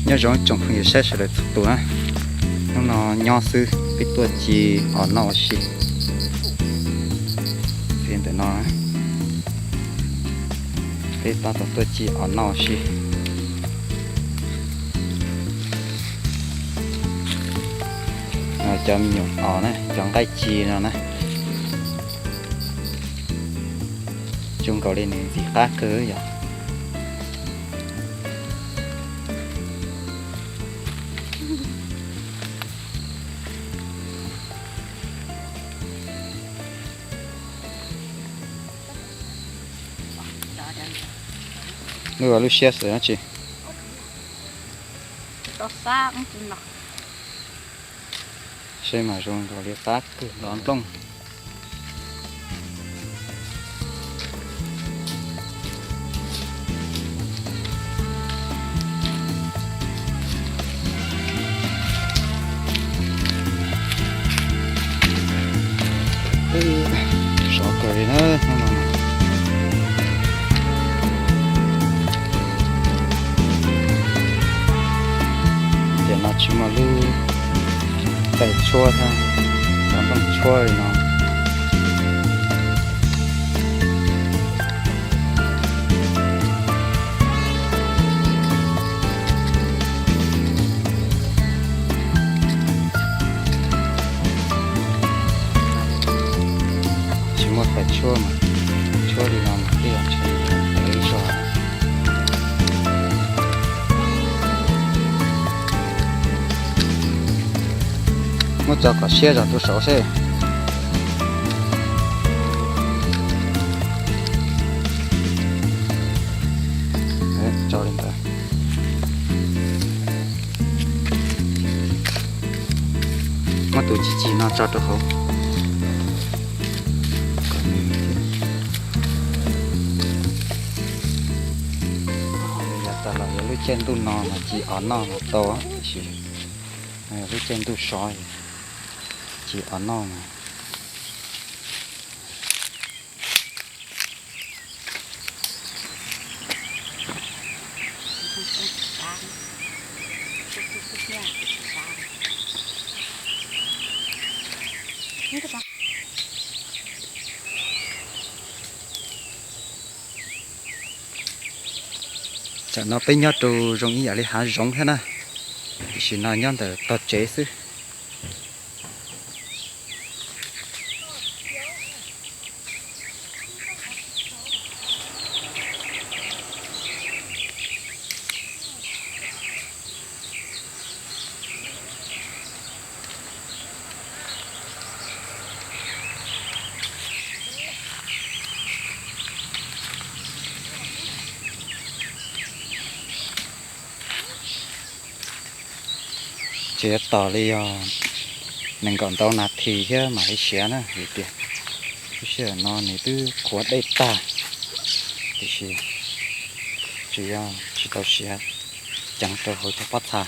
Nyob zoo tsoom phooj ywg saib sawv daws txhua tus na. Hnub no nyob xwb, peb tuaj ci os noj ua si. Ntawm no, peb tab tom tuaj ci os noj ua si. Cov me nyuam os na, cov nqaij ci no na. Zoo nkaus li nws ntxim qab kawg yom. Lub, lub siab xwb dab tsi? Seb mas zoo nkaus li qab kawg los nplooj. Sov kawg li na hnub no. Tiam no tsis muaj lub tais tshuab thiab, cov nplooj tshuab li no. Tsis muaj tais tshuab mas, tshuab li no mas twb yog ntshe ib zog. Muab tso kom siab zog tus saud seb. Tso li ntawd. Muab tus chim chim no tso rau hauv. Yav tas los yog lub caij ntuj no mas ci os noj mas tau, tiam sis lub caij ntuj sov ci os noj mas. Tam no peb nyob rau zoo ib yam li hav zoov thiab na, tiam sis no nyob ntawm tog tsev xwb. Tseem tos li yog nees nkaum ntau nas this thiab mam li siav na, vim tias lub sij hawm no nws twb qhuav dej tag, tiam sis tsuas yog tsis tau siav ceev rau hauv cov pob txha.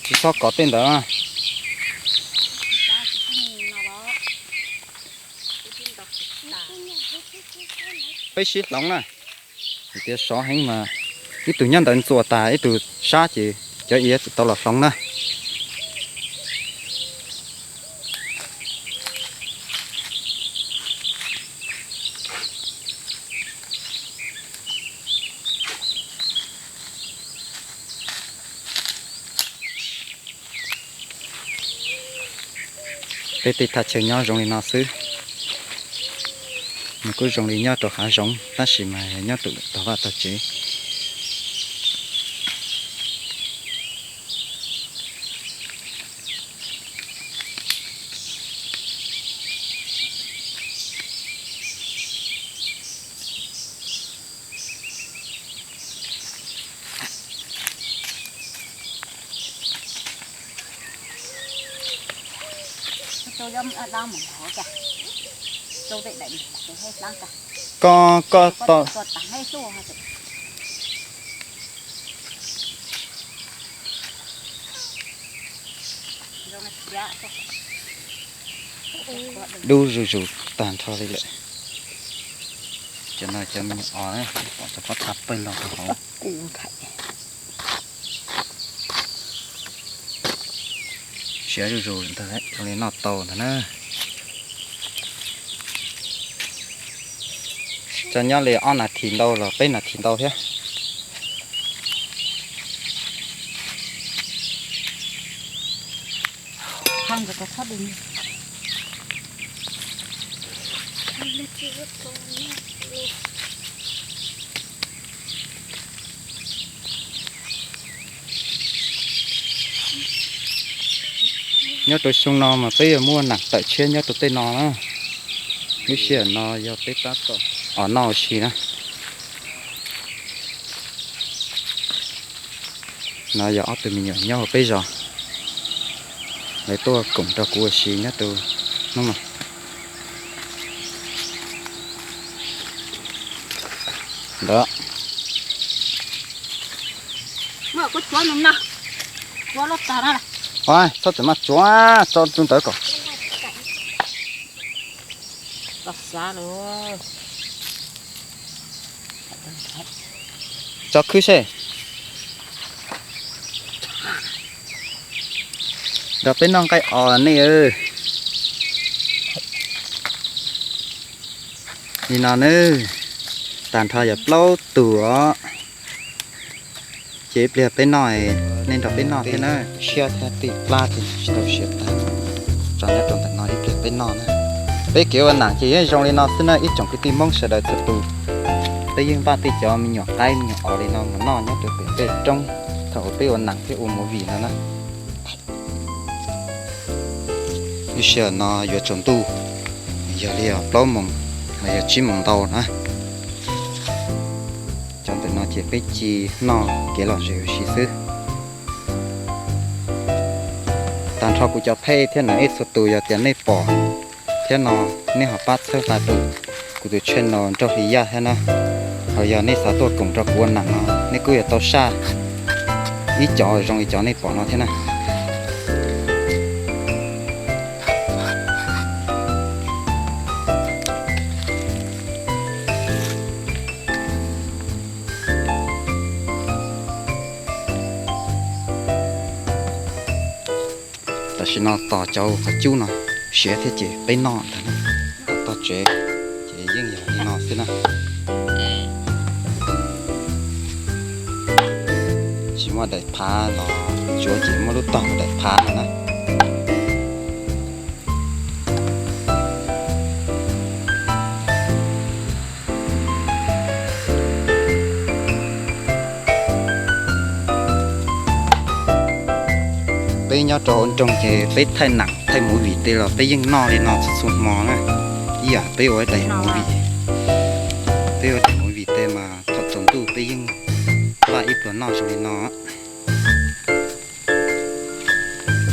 Tsis txhob kov tej ntawd. Peb sib hloov na, vim tias sov heev mas ib tug nyob ntawd ntxuas tas ib tug sab ces cov iav tsis tau los hloov na. Peb tej thaj chaw nyob zoo li no xwb, nws kuj zoo li nyob rau hav zoov tab sis mas yog nyob rau tog vaj tog tsev. Koj, koj to. Dub zuj zus tag nrho li lawm. Cov no cov me nyuam os, pom cov pob txha pawg lug rau hauv. Siav zuj zus ntag, zoo li noj tau ntag na. Tso nyob li ob nas this ntau los peb nas this ntau thiab. Nyob rau xyoo no mas peb yuav muaj nam tawm tshiab nyob rau tej no na. Lub sij hawm no yog peb tab tom os noj ua si na. No yog ob tug me nyuam nyob hauv peb zos, lawv tuaj koom nrog kuv ua si nyob rau hnub no. Ntawd. Txhob txwm maj tsuav, tso rau ntawd kom. Tso khwb seb. Nrog peb noj nqaij os nej. Nim no nawb, tag nrho yog plaub tug os. Ces ib pliag peb noj, nej nrog peb noj thiab na. Siab thiab tim plab ces tsis tau siav tag. Tso nyob rau ntawm no ib pliag peb noj na. Peb kev ua nam ces yeej zoo li no xwb na ib tsoom kwv tij Hmoob sawv daws txhua tus. Peb yeej npaj tej cov me nyuam qaib me nyuam os li no mus noj nyob rau pem tej roob thaum uas peb ua nam thiab ua movie no na. Lub sij hawm no yuav tsaus ntuj, yog li plaub moos los yog tsib moos ntau na. Cov ntawm no ces peb ci noj kev lom zem ua si xwb. Tag nrho kuv cov phej thiab nam ej txhua tus yog tias nej pom thiab no, nej ho pab txhawb nqa rau kuv tus channel Nraug Hli Yaj thiab na. Ho yog nej xav tuaj koom nrog kuv ua nam no, nej kuj yuav tau saj ib cov zoo li cov nej pom no thiab na. Tam sim no tos cov qhov cub no siav thiab ces peb noj ntag na. Tom tog tsev ces yeej yog li no xwb na. Tsis muaj daim phav los tsuav ces muaj lub tog daim phav no na. Peb nyob rau hauv nroog ces peb thaij nam thaij movie tej los peb yeej noj li no txhua txhua hmo na. Ib yam peb ua daim movie, peb ua daim movie tej mas thaum tsaus ntuj peb yeej npaj ib pluag noj zoo li no.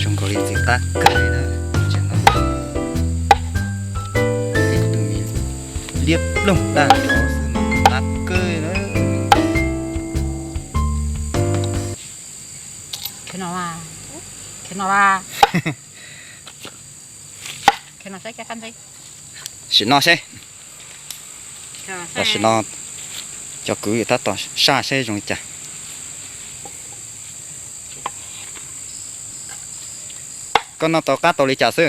Zoo nkaus li ntxim qab kawg li na. Tus me liab ploog tag nrho xwb mas qab kawg na. Sim no seb. Tam sim no cov kwv tab tom saj seb zoo li cas. Koj noj tau qab tau li cas xwb?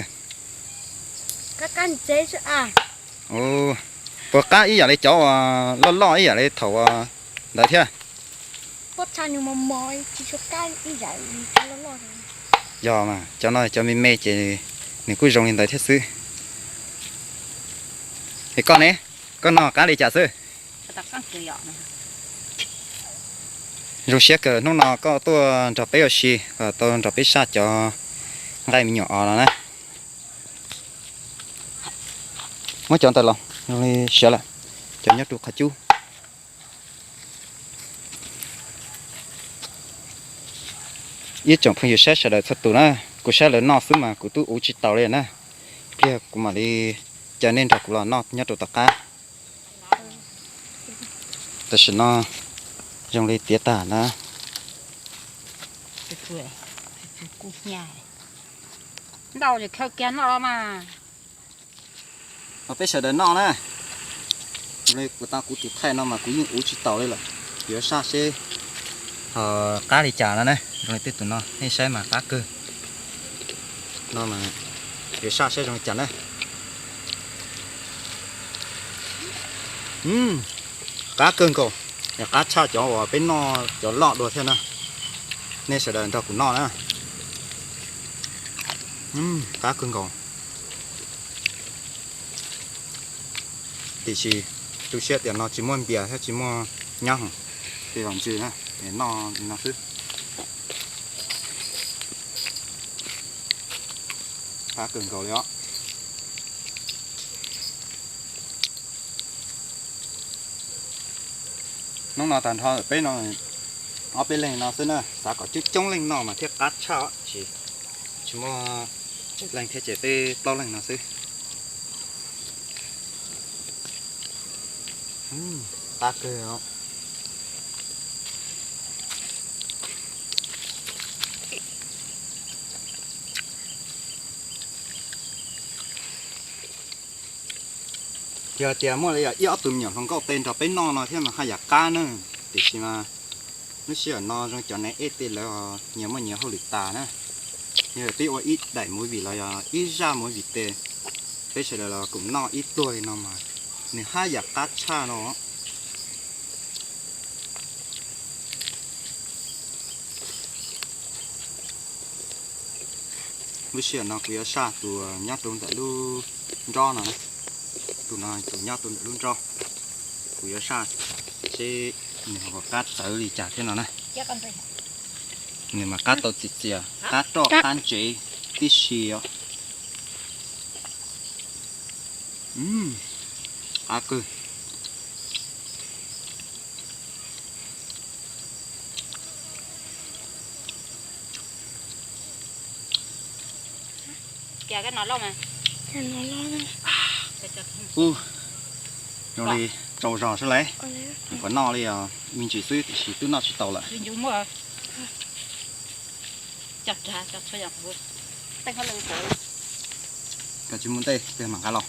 Puas qab ib yam li cov uas loj loj ib yam li thaum ntawd thiab? Yog mas, cov no cov me me ces nws kuj zoo li ntawd thiab xwb. Es koj ne, koj noj qab li cas xwb? Zoo siab kawg hnub no koj tuaj nrog peb ua si, tau nrog peb saj cov nqaij me nyuam os no na. Muab cov ntawd los zoo li siav lawm, cov nyob rau qhov cub. Ib tsoom phooj ywg saib sawv daws txhua tus na, kuv saib lawv noj xwb mas kuv twb ua tsis taus li na. Pliag kuv mam li caw nej nrog kuv los noj nyob rau tom qab. Tam sim no zoo li tiav tag na. Ntau ces khaws kiag noj los mas. Peb sawv daws noj na. Kuv tau kuv tus thaij no mas kuv yeej ua tsis taus li lawm. Yuav saj seb qab li cas no na. Zoo li tej tus no nej saib mas qab kawg. No mas yuav saj seb zoo li cas na. Qab kawg nkaus, qab tshaj cov uas peb noj cov loj dua thiab na. Nej sawv daws nrog kuv noj na. Qab kawg nkaus. Tiam sis tu siab tias no tsis muaj npias thiab tsis muaj nyab hoom, ces los ntsws na, noj li no xwb. Qab kawg nkaus li os. Hnub no tag nrho peb no ob peb leeg no xwb na, xav kom coob coob leej noj mas thiaj qab tshaj os, tsis tsis muaj tsawg leej thiab ces peb plaub leeg no xwb. Qab kawg. Yog tias muaj li ib ob tug me nyuam hluas nkauj tes nrog peb noj no thiab mas haj yam qab na, tiam sis mas lub sij hawm no zoo cov neeg ej tes lawv nyias muaj nyias hauj lwm tas na. Yog peb ua ib daim movie los yog ib zaj movie tes, peb sawv daws los koom noj ib pluag li no mas nws haj yam qab tshaj no. Lub sij hawm no kuv yuav saj tus nyob rau ntawm lub nrob no na. Tus no tus nyob rau ntawm lub nrob, kuv yuav saj seb nws ho qab txawv li cas thiab no na. Nws mas qab tau txias txias, qab roj qab ntsev tib si os. Qab kawg. Ub, zoo li tsaus zog sab lawm. Kuv noj li os me ntsis xwb tiam sis twb noj tsis tau lawm. Koj tsis muaj ntej, peb mam nqa los.